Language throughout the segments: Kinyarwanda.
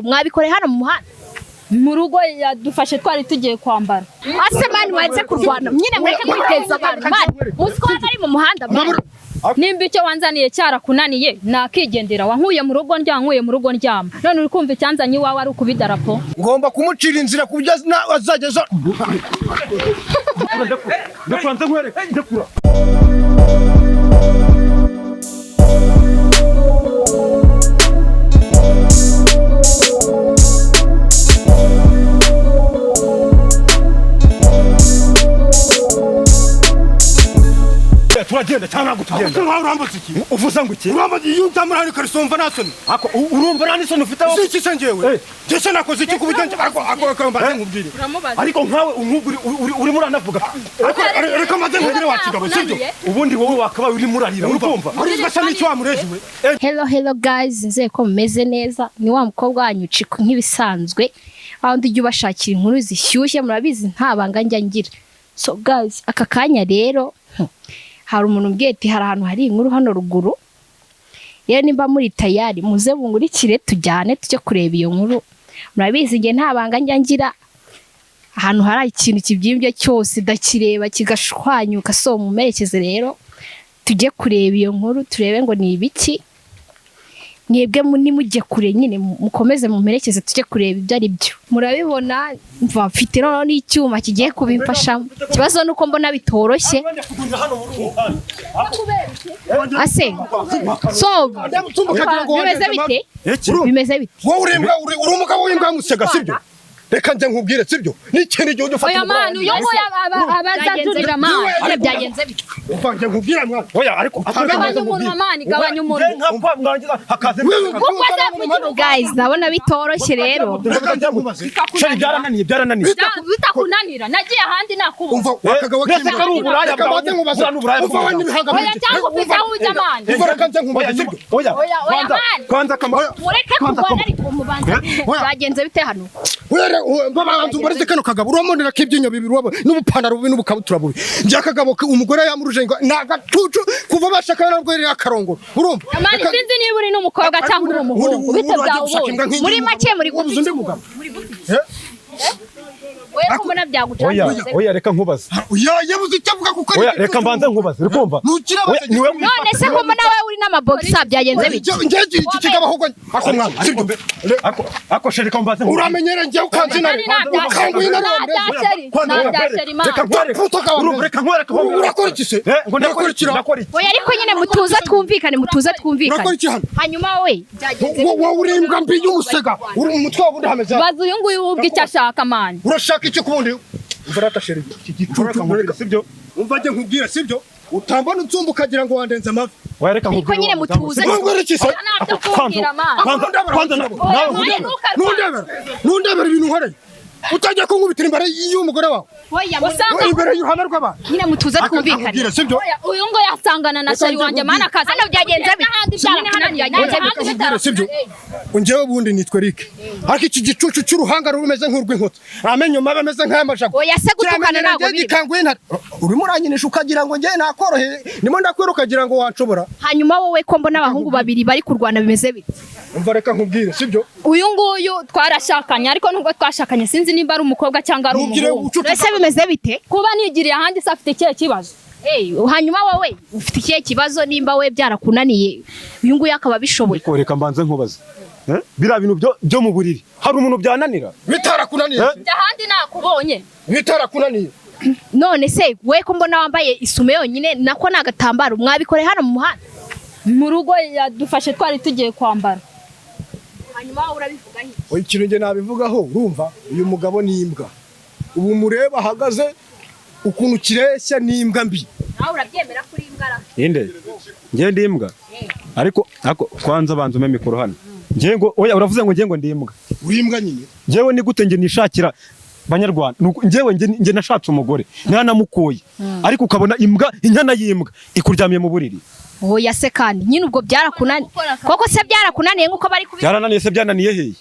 Mwabikore hano mu muhanda? Mu rugo yadufashe twari tugiye kwambara. Ase man, mwanze kurwana nyine, mureke kwiteza abantu man. Muzi ko hano ari mu muhanda, man? Nimba icyo wanzaniye cyarakunaniye, nakigendera. Wankuye mu rugo ndyama, nkuye mu rugo ndyama, none uri kumva icyanzanye iwawe ari ukuba idarapo. Ngomba kumucira inzira ku buryo azajya aza. Ndakwanza nkwereke, ndekura. Turagenda cyangwa ntabwo tugenda? Nkaho urambuze iki? Uvuze ngo iki? Urambuze iyo utamura hano ikariso, mva nasoni. Ako urumva nta n'isoni ufite aho? Si iki se njyewe? Eh. Njye se nakoze iki ku buryo ako mbanze nkubwire? Ariko nkawe nk'ubwo urimo uranavuga. Ariko reka mbanze nkubwire, wa kigabo, sibyo? Ubundi wowe wakabaye urimo urarira, urumva? Arizwa se n'icyo wamureje we? Hello, hello guys, nizeye ko mumeze neza. Ni wa mukobwa wanyu Ciku nk'ibisanzwe, aho ndi ujya ubashakira inkuru zishyushye. Murabizi, nta banga njya ngira. So guys, aka kanya rero, hari umuntu umbwiye ati hari ahantu hari inkuru hano ruguru. Rero nimba muri tayari, muze mungurikire tujyane tujye kureba iyo nkuru. Murabizi, njye nta banga njya ngira. Ahantu hari ikintu kibyimbye cyose ndakireba kigashwanyuka. So mumerekeze rero tujye kureba iyo nkuru, turebe ngo ni ibiki. Mwebwe nimujye kure nyine, mukomeze mumperekeze tujye kureba ibyo ari byo. Murabibona, mva mfite noneho n'icyuma kigiye kubimfashamo. Ikibazo ni uko mbona bitoroshye. Ase so bimeze bite? Bimeze bite? Wowe uri imbwa, uri umugabo w'imbwa musega, sibyo? Reka nze nkubwire, sibyo? N'ikindi gihe ujya ufata Oya umugore. Man, uyu nguyu aba azajurira man. Nyine byagenze bite? Umva nze nkubwire, mwana. Oya, ariko Gabanya umunwa man, gabanya umunwa. Nka mwarangiza hakaza. Guys, ndabona bitoroshye rero. Reka nze nkubaze. Sheri, byarananiye, byarananiye. Bitakunanira, nagiye ahandi nakubona. Umva akagabo. Mbese ko ari uburaya Reka mbanze nkubaze. bwawe, n'uburaya Umva we bwawe. n'ibihanga Oya, bibiri. cyangwa ufite aho ujya man. Umva, reka nze nkubaze, sibyo? Oya. Oya, oya, Kwanza man. kwanza kama Mureke kurwana, ariko mubanza Oya. byagenze bite hano? Mbabanza umbarize kano kagabo. Urabonera ko ibyinyo bibiri urabona n'ubupantaro bubi n'ubukabutura bubi. Njye akagabo umugore yamuruje ngo ni agacucu kuva bashaka, yarabwo yari yakarongora, urumva? Man, sinzi niba uri n'umukobwa cyangwa uri umuhungu, bite byawe ubundi? Muri make muri guta undi mugabo. We ko mbona Oya. byagucanze? Oya, reka nkubaze. Ya, yabuze icyo avuga kuko ari Oya, igicucu. reka mbanze nkubaze, uri kumva? Ntukira. Oya, niwe. None se ko mbona wowe uri n'amabogisa, byagenze bite? Njye iki kigabo ahubwo ako mwana, sibyo? Ako sheri, reka mbanze nkubaze. Uramenyera njye ukanzinare ukanguye Nta inare. bya sheri, nta bya sheri man. Reka nkwereke. Urumva, reka nkwereke. Urakora iki se? Eh, ngo ndakora iki? Urakora iki? Ndakora iki? Oya, ariko nyine mutuze twumvikane, mutuze twumvikane. Urakora iki hano? Hanyuma wowe byagenze bite? Wowe uri imbwa mbi y'umusega, uri umutwe wawe ubundi hameze hano. Baza uyu nguyu wubwe icyo ashaka man. Urashaka iki kubundi? Umva rata sheri, iki gicucu. Reka nkubwire, sibyo? Umva njye nkubwire, sibyo? Utambona utsumba ukagira ngo wandenze amavi. Oya, reka Ariko nkubwire. nyine mutuze. Nkubwire iki se? Ntabyo kumbwira man. Kwanza kwanza nawe Oya, nkubwire. ntukarwane. Nundebera, nundebera ibintu nkoreye, utajya kunkubitira imbere y'umugore wawe. Oya, Usanga imbere y'uruhame rw'abantu. nyine mutuze twumvikane. Nkubwire, sibyo? Oya, uyu nguyu asangana na Reka sheri nze wanjye man, nkubwire. akaza. Hano byagenze bite? N'ahandi Nyine hano byarakunaniye, byagenze n'ahandi bite? Nkubwire, sibyo? Njyewe ubundi nitwa Eric, ariko iki gicucu cy'uruhanga rumeze nk'urw'inkota, amenyo mabi ameze nk'ay'amajago. Oya se, gutukana ntabwo biri. Gikanguye intare, urimo uranyinisha ukagira ngo njye nakoroheye, ndimo ndakwera ukagira ngo wanshobora. Hanyuma wowe ko mbona abahungu babiri bari kurwana, bimeze bite? Umva, reka nkubwire, sibyo? Uyu nguyu twarashakanye, ariko nubwo twashakanye sinzi nimba ari umukobwa cyangwa ari Ntugire umuhungu. ucucu. Ese bimeze bite? Kuba nigiriye ahandi se afite ikihe kibazo? Eh, hanyuma wowe ufite ikihe kibazo nimba we byarakunaniye, uyu nguyu akaba abishoboye? Ariko reka mbanze nkubaze. Eh? Biriya bintu byo mu buriri hari umuntu byananira? Bitarakunaniye. Eh? Njye ahandi nakubonye. Bitarakunaniye. None se we ko mbona wambaye isume yonyine, nako ni agatambaro, mwabikore hano mu muhanda? Mu rugo yadufashe twari tugiye kwambara. Hanyuma wowe urabivuga iki? Oya, ikintu njye nabivugaho, urumva uyu mugabo ni imbwa. Ubu mureba ahagaze ukuntu kireshya, ni imbwa mbi. Nawe urabyemera kuri imbwa ra? Inde? Nge ndi imbwa? Ariko kwanza banza umpe mikoro hano. Nge ngo oya, uravuze ngo nge ngo ndi imbwa. Uri imbwa nyine. Ngewe ni gute nge nishakira banyarwanda? Ngewe nge nashatse umugore nanamukuye, ariko ukabona imbwa, inyana y'imbwa ikuryamiye mu buriri. Oya se, kandi nyine ubwo byarakunaniye koko se? Byarakunaniye nk'uko bari kubi? Byarananiye se? Byananiye hehe?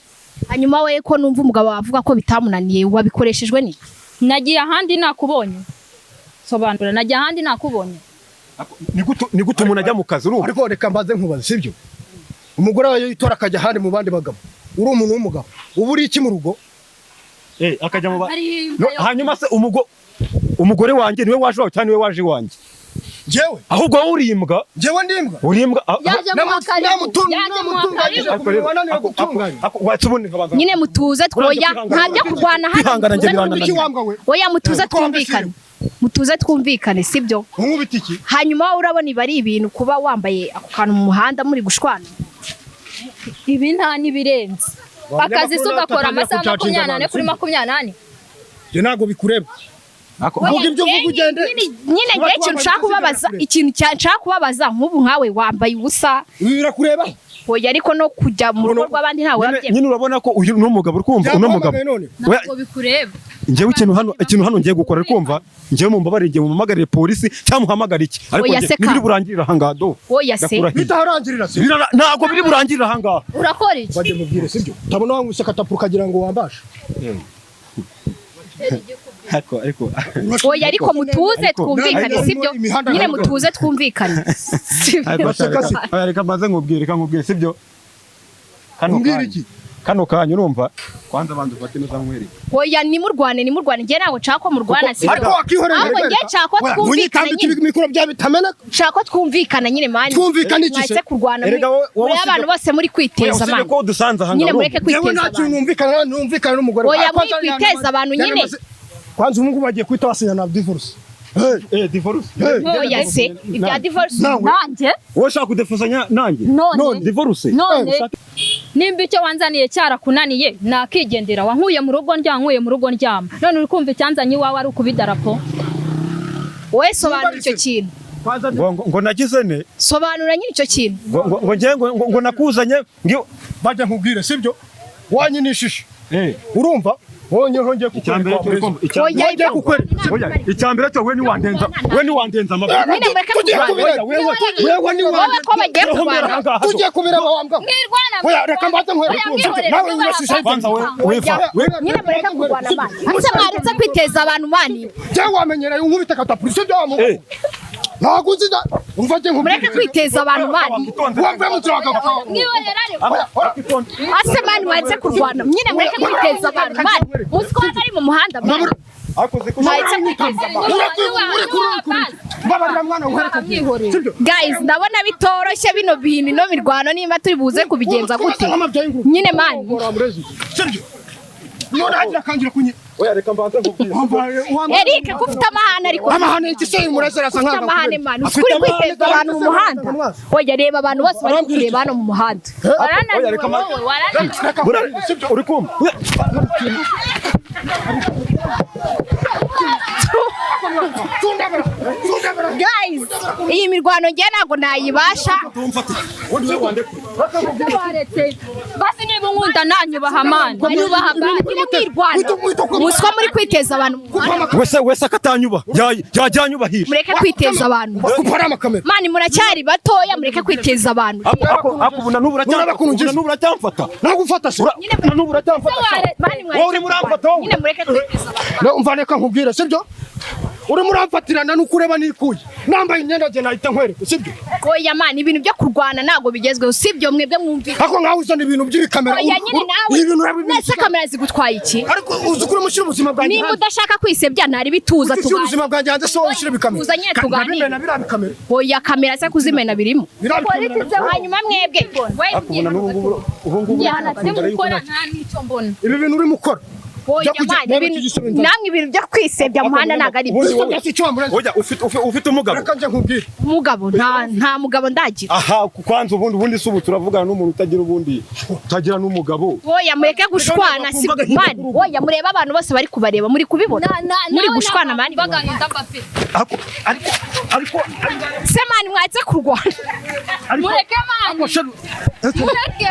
Hanyuma we ko numva umugabo wavuga ko bitamunaniye, wabikoreshejwe n'iki? Nagiye ahandi nakubonye. Sobanura, nagiye ahandi nakubonye. Ni gute umuntu ajya mu kazi, urumva? Ariko reka mbanze nkubaze, sibyo? Umugore wawe yitora akajya ahandi mu bandi bagabo. Uri umuntu w'umugabo, uba uri iki mu rugo? Akajya mu ba Ari No, hanyuma se umugore wanjye niwe waje iwawe cyangwa niwe waje iwanjye? Njyewe? Ahubwo wowe uri imbwa. Njyewe ndi imbwa? Uri imbwa. Yaje mu karibu, yaje mu karibu. Ariko rero, Wananiwe gutunganya. Watse ubundi nkabanza Nyine mutuze, twoya, nta byo kurwana hano. Kwihangana njye Mutuze. birananira. Iki wambwa we? Oya, mutuze Ko wambeshye. twumvikane, mutuze twumvikane, sibyo? Unkubita iki? Hanyuma wowe urabona ibi ari ibintu, kuba wambaye ako kantu mu muhanda muri gushwana? Ibi nta n'ibirenze. Akazi se ugakora amasaha 24 kuri 24? Ibyo ntabwo bikureba. Vuga ibyo uvuga ugende. Nyine Kuba ngewe ikintu twambaye nshaka ubusa kubabaza, birakureba. ikintu nshaka kubabaza, nk'ubu nkawe wambaye ubusa. Ibi birakureba. Oya, ariko no kujya mu rugo rw'abandi ntawe Nyine urabyemera. nyine urabona ko uyu ni umugabo, uri kumva uno mugabo? Yaguhamagaye none. Oya, Ntabwo bikureba. njyewe ikintu hano ngiye gukora, uri kumva, njyewe mumbabarire, igihe mumuhamagariye polisi cyangwa muhamagare iki, ariko Oya njye se ka. ntibiri burangirire ahangaha do. Oya se. Ndakurahiye. Bitaharangirira se? Ntabwo biri burangirire ahangaha. Urakora iki? Bajye mubwire, sibyo? Utabona wankubise akatapuro ukagira ngo wambashe. Ariko Oya, ariko mutuze twumvikane, ariko- sibyo? Imihanda Nyine ntabwo- mutuze twumvikane, sibyo? Ariko Baseka se. oya, reka mbanze nkubwire, reka nkubwire, sibyo? Kano Umbwire kanya iki? Kano kanya, urumva, kwanza banza ufate neza nkwereke. Oya, nimurwane, nimurwane, njye ntabwo nshaka ko murwana, sibyo? Ariko wakihorera. Ahubwo njye nshaka ko twumvikana. Munyitambike Nyine ibikoro bya bitameneka. Nshaka ko twumvikana nyine, man. Twumvikana iki se? Mwahise kurwana muri Erega wowe muri abantu bose muri Oya, kwiteza, usibye man. ko udusanze ahangaha, Nyine urumva? mureke Njyewe kwiteza nta kintu abantu. numvikana n'umugore. Oya, Ah, kwanza mwikwiteza abantu nyine. Kwanza ubu ngubu bagiye guhita basinya na divorce. Hey, Divorce. Hey. Oya se, ibya divorce. Nawe. Nanjye? Wowe ushaka kudefosanya nanjye? None. Divorce. None Ushaka- nimba icyo wanzaniye cyarakunaniye, nakigendera. Wankuye mu rugo ndya, wankuye mu rugo ndyama, none uri kumva icyanzanye iwawe ari ukubidarapo? Wowe sobanura icyo kintu. Kwanza Ngo nagize ne? Sobanura nyine icyo kintu. Ngo njye ngo nakuzanye ngi Bajya nkubwire, sibyo? Wanyinishishe. Urumva? Wonye hongeye Icyambere kukwereka. cyo uri kumva, Oya, Wongeye ibyo- kukwereka. Oya, icyambere cyo we niwandenza amaboko. Nyine mureke Tugiye kurwana. kubireba. Wewe ni Wowe ko bagiye kurwana. Tugiye kubireba wambwa. Mwirwana. Oya, reka mbanze nkwereke. Oya, mwihorere. Nawe urashisha. Kwanza we wefa we. Nyine mureke kurwana, man. Ase mwaretse kwiteza abantu, man? Cyangwa wamenyereye unkubita katapuri, sibyo wa mugabo? Ntabwo uzi umva njye nkubwire. Mureke kwiteza abantu, man. Wambaye mutiraga. Mwihorere ariko. Ase man, mwaretse kurwana? Nyine mureke kwiteza abantu, man. Muzi ko hano ari mu muhanda, man. Akoze ko Mwaretse kwiteza abantu? Mbabarira mwana, nkwereke. Mwihorere. Sibyo? Guys, ndabona bitoroshye bino bintu, ino mirwano, nimba turi buze kubigenza gute nyine, man. Sibyo? None hagira akangira kunyi. Oya, reka mbanze nkubwire. Eric, ko ufite amahane ariko? Amahane y'iki se? Umurezi arasa Ufite nkaho amahane, man, Afite uri amahane, kwiteza abantu mu muhanda. Oya, reba abantu bose bari kureba hano mu muhanda. Oya, Warananiwe reka wowe, warananiwe. Bura uri kumva? Oya, Guys, iyi mirwano njye ntabwo nayibasha. tumfate. Wowe wandekure. Waretse basi, niba unkunda nanyubaha, man, nyubaha basi. Nyine mwirwana, muzi ko muri kwiteza abantu mu muhanda. Wese akatanyuba yajya anyubahisha. Mureke kwiteza abantu. Kupara amakamera. Man, muracyari batoya, mureke kwiteza abantu. Ako ubu na n'ubu Muraba ukuntu ngize. na n'ubu uracyamfata. Nagufata se? Na n'ubu uracyamfata. Man, Wowe urimo uramfata wowe. nyine mureke kwiteza abantu. No, umva, reka nkubwire, sibyo? Urimo uramfatirana nuko ureba nikuye. Nambaye imyenda njye nahita nkwereka, sibyo? Oya man, ibintu byo kurwana ntabwo bigezweho, sibyo? Mwebwe mwumvira. Ariko nkaho uzana ibintu by'ibikamera. Oya nyine nawe Ibintu urabibi. Nese kamera zigutwaye iki? Ariko uzi ukuri mushyira ubuzima bwanjye Nimba hanze. udashaka kwisebya, ntari bituza Ushyira tuganire. ubuzima bwanjye hanze, si wowe ushyira ibikamera. Tuza nyine tuganire. Ndabimena biriya bikamera. Oya, kamera se kuzimena birimo? Biriya bikamera. Hanyuma mwebwe Ako ubu na n'ubu ngubu ubu ngubu Ngiye gukora nta n'icyo mbona. Ibi bintu urimo ukora. Oya Jya kujya- man, namwe ibintu byo kwisebya mu muhanda ntabwo ari Ubundi byo. wowe- Si icyo wamureze. Oya, ufite umugabo? Reka njye nkubwire. Umugabo, nta mugabo ndagira. Aha kwanza ubundi si ubu turavugana n'umuntu utagira, ubundi utagira n'umugabo. Oya, mureke gushwana, si man. Oya, murebe abantu bose bari kubareba, muri kubibona muri gushwana, man. Bagahinda mbafite. Ako ariko Se man, mwatse kurwana? Mureke man, mureke.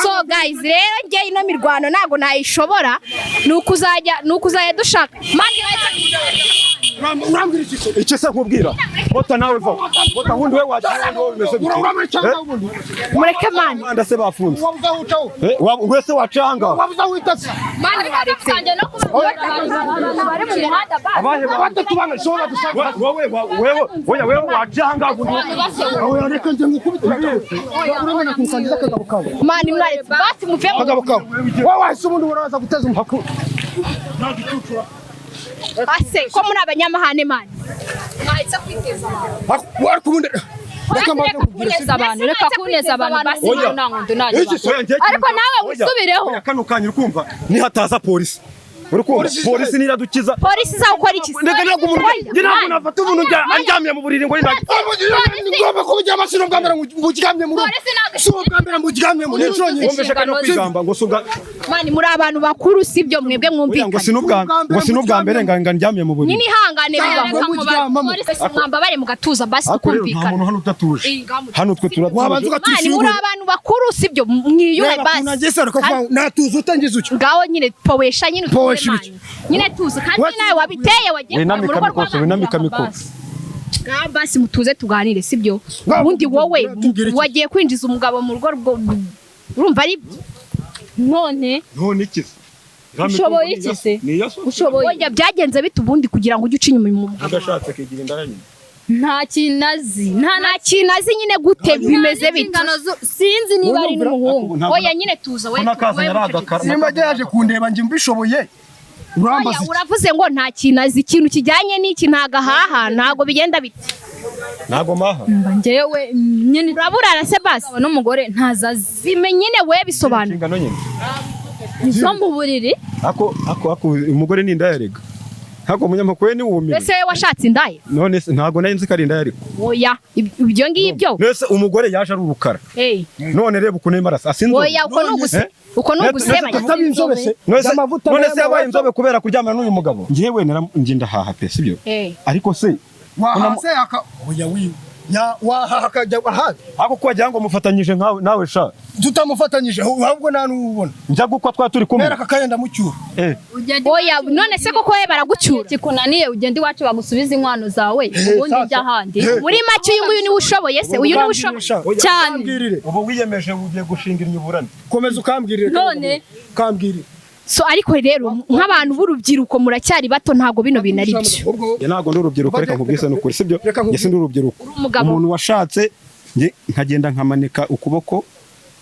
So guys, rero njye ino mirwano ntabwo nayishobora, ni ukuzajya dushaka man mwatse. Urambwira iki se? Icyo se nkubwira, bota nawe va, bota wundi we wagira wundi wowe bimeze bite? Urambwira cyangwa ubundi? Mureke man. Umuhanda se bafunze? Wabuze aho ucaho? Eh, wese wacanga. Wabuze aho wita se? Man, mwaretse. No kuba abantu bari mu muhanda basi. Abahe ba Badatubanga shobora dushaka. Wowe wewe, oya, wewe wacanga. Oya, reka nje ngukubitira. Urabona kunsangiza akagabo kawe. Man, mwaretse basi, muve mu Akagabo kawe. Wowe wahise ubundi uraza guteza umuhaku. Ase ko muri abanyamahane, man, mwahise kwiteza abantu. Ariko ubundi reka mbanze Reka nkubwire. kuneza abantu, reka kuneza abantu basi. Oya. Nta nkundu nanjye. Iki se? Ariko nawe wisubireho. Oya, kano kanya uri kumva nihataza polisi, uri kumva? Polisi Polisi niradukiza. Polisi izawukora iki se? Ndeka, ntabwo umuntu Oya, njye ntabwo man. nafata umuntu njya andyamye mu buriri ngo ninda Ngomba kuburyama, si ubwa mbere muryamye mu rugo. Polisi ntabwo Si ubwa mbere muryamye mu inshuro nyinshi. Wumvishe kano kwigamba ngo suga. Man, muri abantu bakuru, sibyo? Mwebwe Oya, ngo mwumvikane. sinubwa ngo sinubwa mbere nga ndyamye mu buriri. Nyine ihangane, bibaho. Ntabwo muryamamo. Polisi, mwambabare mugatuza basi, Ariko rero nta tukumvikana. muntu hano udatuje. Eh, ngaho Hano twe Wabanza turatuje. ugatusha. Man, muri abantu bakuru, sibyo? Mwiyuhe basi. Nanjye se reka kuvuga natuza utangize utyo. Ngaho nyine powesha nyine utuze. Powesha Man. ibiki? Nyine tuze kandi nawe wabiteye, wagiye Winamika mu rugo mikose, rw'abandi. winamika mikose. Ngaho basi mutuze tuganire, sibyo? Ngaho Ubundi wowe tubwire iki? wagiye kwinjiza umugabo mu rugo urumva ari byo? None None iki se? Ushoboye iki se? Ni iya so. Ushoboye? Oya, byagenze bite ubundi kugira ngo ujye uca inyuma mu mugabo? Agashatse kigira indaya nyine. Nta kintu azi, nta Nta kintu azi nyine gute? Bimeze bite? Inshingano sinzi niba ari n'umuhungu. Oya nyine tuza we. Nakaza yari agakara. Nimba yaje kundeba njye mbishoboye, urambaza Oya, iki? uravuze ngo nta kintu azi, ikintu kijyanye n'iki, ntago ahaha, ntago bigenda bite? Ntago maha. Mba njyewe nyine Uraburara se basi? umugabo n'umugore ntazo azi. Bime nyine we, bisobanura. Inshingano nyine. Izo mu buriri. Ako umugore ni indaya rega. Ntabwo umunyamakuru ni wumiwe. Ese wowe washatse indaya? None se ntabwo nari nzi ko ari indaya ariko. Oya, ibyo ngibyo. None se umugore yaje ari urukara. Eh, None reba ukuntu arimo arasa. Asinzobe. Oya, uko ni uguse Eh? uko ni ugusebanya. Ataba inzobe se? None se Amavuta none se n'aya yabaye mavuta. inzobe kubera kuryamana n'uyu mugabo? Njyewe njye ndahaha pe, sibyo? Eh. Ariko se Wahase aka oya wi ya wahaha akajya ahandi. Ako ko wagira ngo mufatanyije nkawe nawe sha. Tutamufatanyije ahubwo nta n'ubona. Njya gukwa twa turi kumwe. Mera aka kanya ndamucyura. Eh. Oya, none se koko we baragucyura? Kikunaniye ugende iwacu bagusubize inkwano zawe, ubundi sasa. ujya ahandi. Muri make uyu nguyu niwe ushoboye se? Uyu niwe ushoboye? Cyane. Ukambwirire. Ubu wiyemeje ugiye gushinga imyuburane. Komeza ukambwirire. None? Ukambwirire. So ariko rero nk'abantu b'urubyiruko muracyari bato, ntabwo bino bintu ari byo. Ubwo Njye ntabwo ndi urubyiruko, reka nkubwise n'ukuri, sibyo? Reka nkubwire. Njye sindi urubyiruko. Uri umugabo. Umuntu washatse njye nkagenda nkamanika ukuboko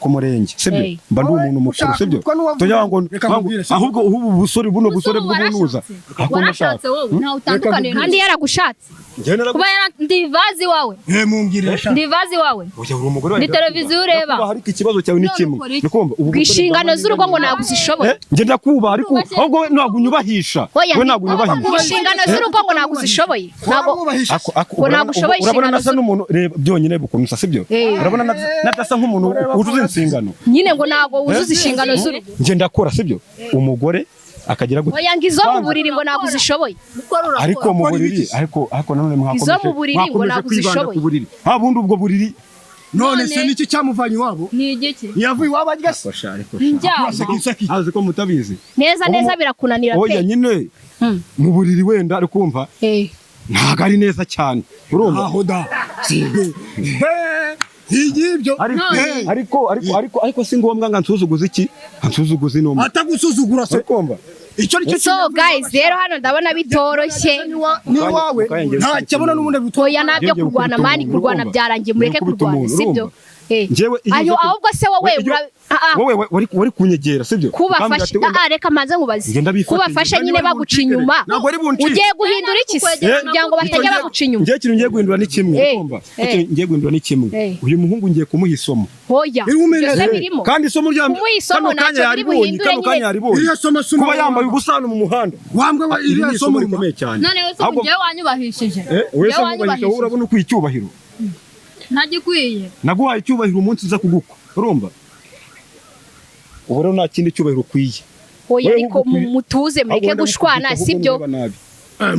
ku murenge, sibyo? Hey. Mba ndi umuntu mukuru, Ushaka sibyo? utwa n'uwavuze. Tujya ngo Reka nkubwire, sibyo? ahubwo ubu busore buno busore bw'ubunuza. Ahubwo Warashatse wowe, ntawe utandukaniye. Kandi yaragushatse. Njye naragu Kuba yara ndi ivazi wawe. Eh, mumbwirire sha. Ndi ivazi wawe. Oya, uri umugore wanjye. Ni televiziyo ureba. Ndakubaha, ariko ikibazo cyawe ni None kimwe. ukora iki? Nikumva ubu Ku inshingano z'urugo ngo ntabwo uzishoboye. Eh, njye ndakubaha ariko ahubwo we ntabwo unyubahisha. Oya, We ntabwo unyubahisha. inshingano z'urugo ngo ntabwo uzishoboye, ntabwo Waramwubahisha. Ako ako Ngo ntabwo ushoboye urabona inshingano nasa n'umuntu, reba byonyine bukuntu usa, sibyo? Eh. Urabona nadasa nk'umuntu wuzuza inshingano. Nyine ngo ntabwo wuzuza inshingano z'urugo. Njye ndakora, sibyo? Umugore akagira gute? Oya, ngo izo mu buriri ngo ntabwo uzishoboye. Ariko mu buriri, ariko nanone mwakomeje Izo mu buriri ngo mwakomeje ntabwo kwibanda uzishoboye. ku buriri. Ha bundi ubwo buriri. None se niki cyamuvanye iwabo? Ni igiki? Yavuye iwabo arya se? Ariko sha, ariko Njyama. Uraseka iki? Azi ko mutabizi. Neza neza birakunanira Oya pe. nyine mu buriri wenda ari kumva Eh. ntabwo ari neza cyane. Urumva? Aho da. Ibyo. Ariko ariko ariko ariko ariko si ngombwa ngo ansuzuguze iki? Ansuzuguze inuma. Atagusuzugura se. Urikumva? Icyo ni cyo. So guys, rero hano ndabona bitoroshye. Ni iwawe ntacyo abona n'ubundi bitwa. Oya, nabyo Ngiye kurwana gukubita man, umuntu, kurwana urumva? byarangiye, mureke Ngiye gukubita kurwana, umuntu, sibyo? urumva? Eh. Njyewe iyo Ayo uza ku- ahubwo se wowe ah, ah, Wowe wari kunyegera, sibyo? Ukambwira kubafasha ati wenda- ah, reka manze nkubaze. Ngenda bifatira. Kubafasha Ntabwo nyine ari baguca buncike. inyuma, Ntabwo ari buncike. ugiye guhindura iki se Eh, kugira ngo batajya baguca inyuma? Njye ikintu ngiye guhindura ni kimwe, Eh, urumva? eh. Ikintu ngiye guhindura ni kimwe. Eh. Uyu muhungu ngiye kumuha isomo. Oya, Irumene- ibyo se Eh, birimo kandi isomo rya Kumuha isomo kano kanya ntacyo biri yaribonye, buhindure kano kanya nyine. yaribonye. Iriya somo somo Kuba yambaye ubusa hano mu muhanda. Wambwe wa Iri ni iriya isomo somo rikomeye cyane. None we se Ahubwo- njyewe wanyubahishije? Eh, wese Njyewe mwubahisha, wowe urabona ukwiye icyubahiro. Ntagikwiye. Naguhaye icyubahiro umunsi uza kugukwa, urumva? Ubu rero nta kindi cyubahiro ukwiye. Oya, Wewe ariko ukwiye- mutuze mureke Ahubwo wenda gushwana, gukubita, ahubwo sibyo? nureba nabi.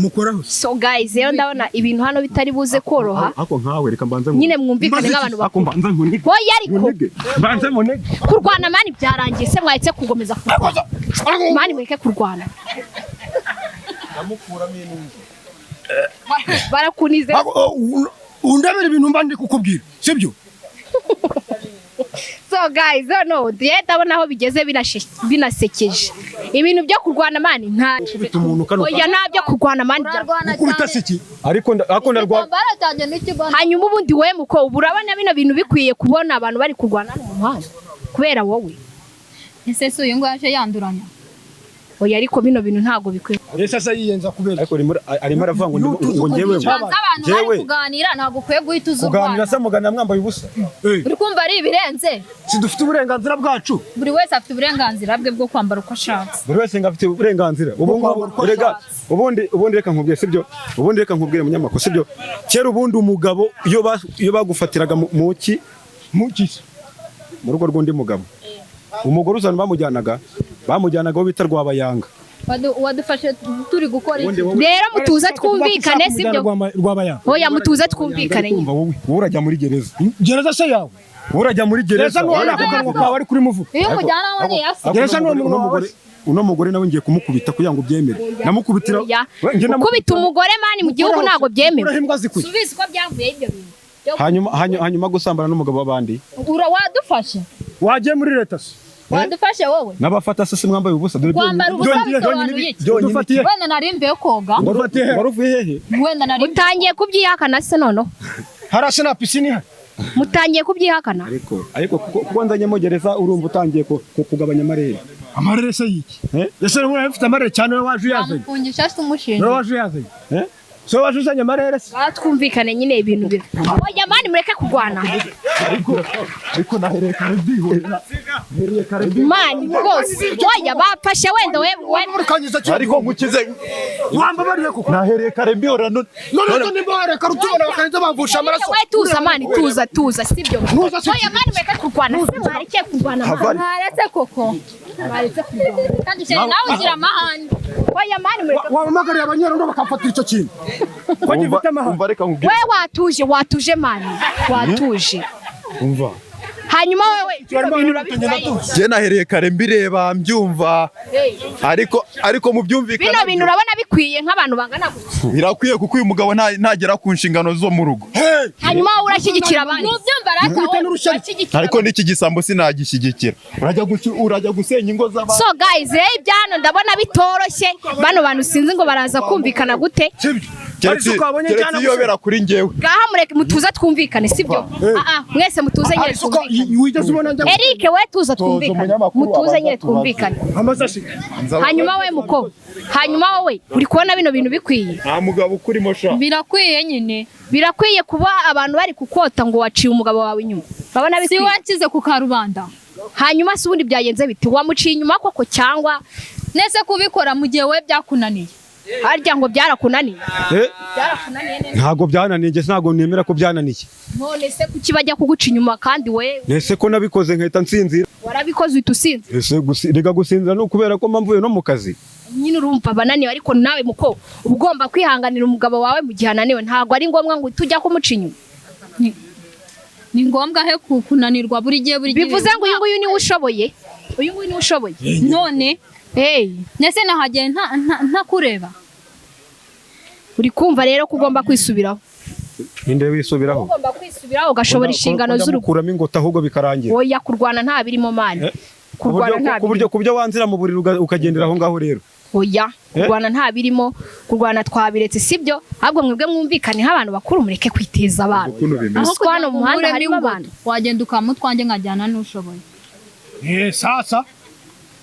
Mukoraho. So guys, rero ndabona ibintu hano bitari buze koroha. Ariko nkawe reka mbanze Nyine mwumvikane nk'abantu Ariko bakuru. mbanze nkunige. Oya, ariko Nkunige. Mbanze munege. kurwana man byarangiye se? Mwahetse kugomeza kurwana man, mureke kurwana. Ndamukuramo intuza. Barakunize. Undabera ibintu mba ndi kukubwira, sibyo? So guys, no ndabona aho bigeze binasekeje. Ibintu byo kurwana man nta Kubita umuntu kano. Oya, nta byo kurwana man. Urarwana Gukubita cyane. si iki? Ariko ndarwana. Igitambaro cyanjye n'ikibona. Hanyuma ubundi we muko, ubu urabona bino bintu bikwiye kubona abantu bari kurwana hano mu muhanda kubera wowe? Ese si uyu nguyu aje yanduranya? Oya, ariko bino bintu ntabwo bikwiye. Ese se yiyenza kubera? Ariko arimo aravuga ngo ngo njyewe Banza abantu bari Njyewe. kuganira, ntabwo ukwiye guhita uza Kuganira urwana. se muganira mwambaye ubusa? Uri kumva ari ibirenze. Si dufite uburenganzira bwacu? Buri wese afite uburenganzira bwe bwo kwambara uko ashatse. Buri wese ngo afite uburenganzira ubu ngubu. Rega ubundi reka nkubwire, sibyo? Ubundi reka nkubwire, munyamakuru, sibyo? Kera ubundi umugabo iyo bagufatiraga mu ki Mukisi. Mu rugo rw'undi mugabo, umugore uzana bamujyanaga aho bita Rwabayanga. Wadufashe turi gukora iki? Ubundi wowe Rero mutuze twumvikane, sibyo? Rwabayanga. Oya, mutuze twumvikane nyine. Kumva, wowe urajya muri gereza. Gereza se yawe? Wowe urajya muri Gereza gereza. nuwo nako kanwa kawe ari kuri muvuga. Iyo umujyana we ni yasi. Ariko Gereza uno ni uwo mugore- munwa uno mugore- uno mugore nawe ngiye kumukubita kugira ngo ubyemere, namukubitira. Oya. We, njye Gukubita umugore man mu gihugu ntabwo byemewe. Uraho imbwa zikuye. Subizi ko byavuye ibyo bintu. Hanyuma gusambana n'umugabo w'abandi. Ura wadufashe. Wagiye muri leta se? Wadufashe wowe. N'abafata se mwambaye ubusa, dore Kwambara ubusa bisobanuye iki? byonyine. Udufatiye. Wenda nari mvuye koga. Udufatiye he? Wari uvuye hehe? Wenda nari Mutangiye kubyihakana se noneho? Harasi na pisine ihari. Mutangiye kubyihakana? Ariko kuko nzanyemo gereza, urumva utangiye kugabanya amarere. Amarere se yiki? Eh? Ese wowe ufite amarere cyane, wowe waje uyazanye? Bamufungisha se umushinja. Wowe waje uyazanye? Eh? So waje uzanye amarere se? Twumvikane nyine ibintu bira. Oya man, mureke kurwana. Ariko nahereye kare byihorera. Man rwose, oya, bafashe wenda we. Murukanyiza cyo. Ariko nkukize. Wambabariye koko. Nahereye kare mbihora none. None se nimba wareka rutubona bakarinda bamvusha amaraso? We tuza man, tuza, tuza, sibyo? Ntuza si- Oya man, mureke kurwana se, mwareke kurwana man. Havari. Mwaretse koko. Mwaretse kurwana. Kandi chéri nawe ugira amahane. Oya man, mureke. Wahamagariye abanyerondo bakamfatira icyo kintu ko gifite amahane. Umva, reka nkubwire. We watuje, watuje man, watuje. Umva. Hanyuma wewe bino bintu urabivuga? Njye nahereye kare mbireba, mbyumva, ariko mu byumvikana Bino bintu urabona bikwiye nk'abantu bangana gutya? Birakwiye, kuko uyu mugabo ntagera ku nshingano zo mu rugo. Hanyuma wowe urashyigikira abandi? Nubyumva rata Nkubita wowe. n'urushyari. Urashyigikira Ariko n'iki gisambo sinagishyigikira. Urajya gusenya ingo z'abandi. So guys, rero ibyano ndabona bitoroshye. Bano bantu sinzi ngo baraza kumvikana gute. Sibyo? Keretse Hari isuka wabonye keretse njyana iyobera kuri njyewe. Ngaha mureke mutuze twumvikane, sibyo? Ah ah, mwese mutuze nyine Hari isuka twumvikane. wigeze ubona njya? Eric, we tuza twumvikane. Umunyamakuru Mutuze abanza nyine tubaze. twumvikane. Amasashi. Hanyuma we muko, hanyuma wowe uri kubona bino bintu bikwiye? Nta mugabo ukurimo sha. Birakwiye nyine. Birakwiye kuba abantu bari kukota ngo waciye umugabo wawe inyuma? Urabona Si bikwiye? wanshyize ku karubanda. Hanyuma se ubundi byagenze bite? Wamuciye inyuma koko cyangwa? Nese kubikora mu gihe we byakunaniye. Harya ngo byarakunaniye? Eh? Byarakunaniye neza? Ntabwo byananiye, njye ntabwo nemera ko byananiye. None se kuki bajya kuguca inyuma kandi we Ese ko nabikoze nkahita nsinzira? Warabikoze uhita usinzira? Ese rega gusinzira ni ukubera ko mba mvuye no mu kazi. Nyine urumva bananiwe, ariko nawe muko uba ugomba kwihanganira umugabo wawe mu gihe ananiwe. Ntabwo ari ngombwa ngo tujya kumuca inyuma. Ni ngombwa he kunanirwa buri gihe, buri gihe? Bivuze ngo uyu nguyu niwe ushoboye, uyu nguyu niwe ushoboye. None Hey, nese nahagiye ntakureba. Uri kumva rero ko ugomba kwisubiraho? Ninde wisubiraho? Ugomba kwisubiraho ugashobora inshingano z'urugo. Ndamukuramo ingota ahubwo bikarangira. Oya, kurwana nta birimo man. Eh, Kurwana nta ku buryo birimo. ku buryo wanzira mu buriri ukagendera aho ngaho rero. Oya, kurwana nta birimo, kurwana twabiretse, sibyo? Ahubwo mwebwe mwumvikane nk'abantu bakuru, mureke kwiteza abantu. Ukuntu bimeze. Aho Kuko hano mu muhanda nkuremo harimo ingoto, abantu. wagenda ukamutwanjye nkajyana n'ushoboye. Eh, sasa.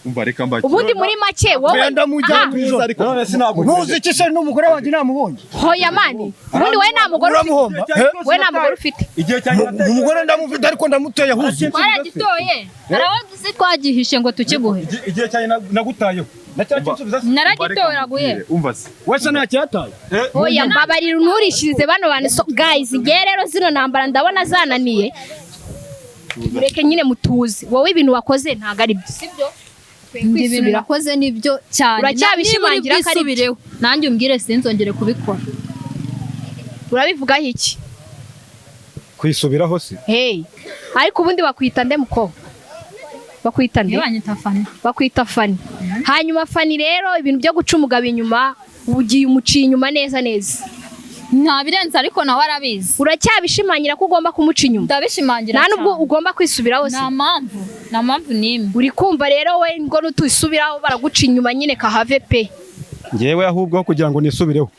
Umva, reka mbakire. Ubundi muri make wowe Wenda mujya Aha, ku Ariko None sinabwo. Ntuzi iki se? N'umugore wanjye namubonye. Hoya man, ubundi wowe nta mugore ufite. Uramuhomba. Wowe nta mugore ufite. Igihe cyanjye Umugore ndamufite, ariko ndamuteye ahuzuye. Twaragitoye, hari aho tuzi twagihishe ngo tukiguhe. Igihe cyanjye nagutayeho. Nacyakinsubiza se? Naragitoraguye. Umva se. Wese ntacyataye. Oya, mbabarira unturishirize bano bantu. So guys, ngewe rero zino ntambara ndabona zananiye. Mureke nyine mutuze. Wowe ibintu wakoze ntabwo ari byo, sibyo? Ibyo ibintu nakoze nibyo cyane. Uracyabishimangira ko ari byo? Bwisubireho nanjye umbwire sinzongere kubikora. Urabivugaho iki? Kwisubiraho se? Hey, ariko ubundi bakwita nde muko? Bakwita nde? Niba banyita Fani. Bakwita Fani. Hanyuma Fani rero, ibintu byo guca umugabo inyuma, ugiye umuciye inyuma neza neza. Nta birenze, ariko nawe arabizi. Uracyabishimangira ko ugomba kumuca inyuma? Ndabishimangira Nta nubwo cyane. ugomba kwisubiraho se? Nta mpamvu, nta mpamvu n'imwe. Uri kumva rero, we ngo nutusubiraho baraguca inyuma nyine kahave pe. Ngewe ahubwo aho kugira ngo nisubireho,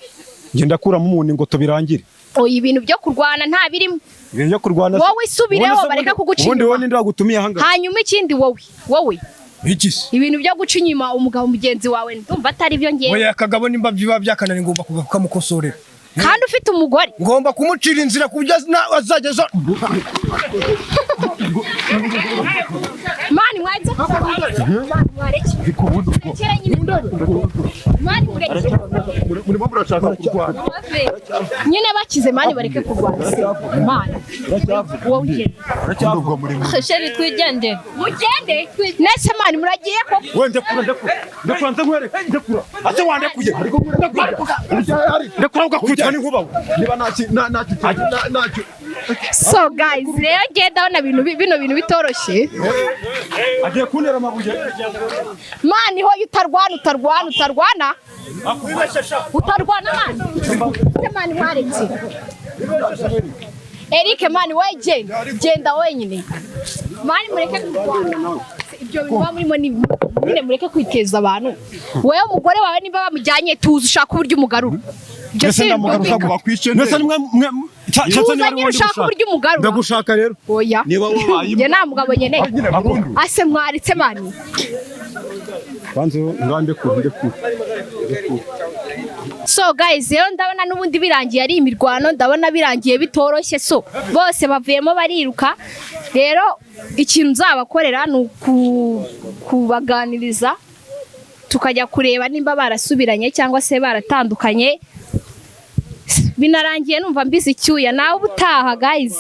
ngenda ndakuramo umuntu ngo tubirangire. Oya, ibintu byo kurwana nta birimo. Ibintu byo kurwana se- Wowe isubireho, Ubundi se bareke kuguca ubundi inyuma. wowe ninde wagutumiye ahangaha? Hanyuma ikindi, wowe Iki se? Ibintu byo guca inyuma umugabo mugenzi wawe ndumva atari byo ngewe. Oya, akagabo nimba biba byakananiye ngomba kukamukosorera. Kandi ufite umugore. Ngomba kumucira inzira ku buryo azajya aza. Man, mwaze, man, mwareke. Murekere nyine. Man, mureke. Murimo murashaka kurwana. Nyine bakize, man, bareke kurwana se. Man, wowe ugende. Ubwo muri Chéri, twigendere. Mugende nese, man, muragiye koko? We, ndekura, ndekura, ndekura, nze nkwereke. Ndekura ase, wandekuye? Ndekura, ndekura, ugakubitwa n'inkuba we. Niba ntacyo ntacyo ntacyo. So guys, rero ngiye ndabona ibintu bino bintu bitoroshye. Agiye kuntera amabuye. Man, ho utarwana, utarwana, utarwana, utarwana, man. Se man, mwaretse Eric. Man, we genda, genda wenyine. Man, mureke kurwana. Ibyo bintu muba murimo ni nyine mureke kwiteza abantu. Wowe umugore wawe niba bamujyanye, tuzi ushaka uburyo umugarura. Ibyo Mbese si ndamugaruka byumvikana. Bakwice. Mbese ni mwe mwe cyangwa Tuza niba ari nyine wowe ushaka ndi gushaka. uburyo umugarura. Ndagushaka rero. Oya. Niba wabaye Njye nta mugabo nkeneye. Nyine burundu. Ase mwaritse, man? Banze ngande ndekure. So guys, rero ndabona n'ubundi birangiye ari imirwano, ndabona birangiye bitoroshye. So bose bavuyemo bariruka. Rero ikintu nzabakorera ni kubaganiriza, tukajya kureba nimba barasubiranye cyangwa se baratandukanye. Binarangiye numva mbizi icyuya. Nawe ubutaha, guys.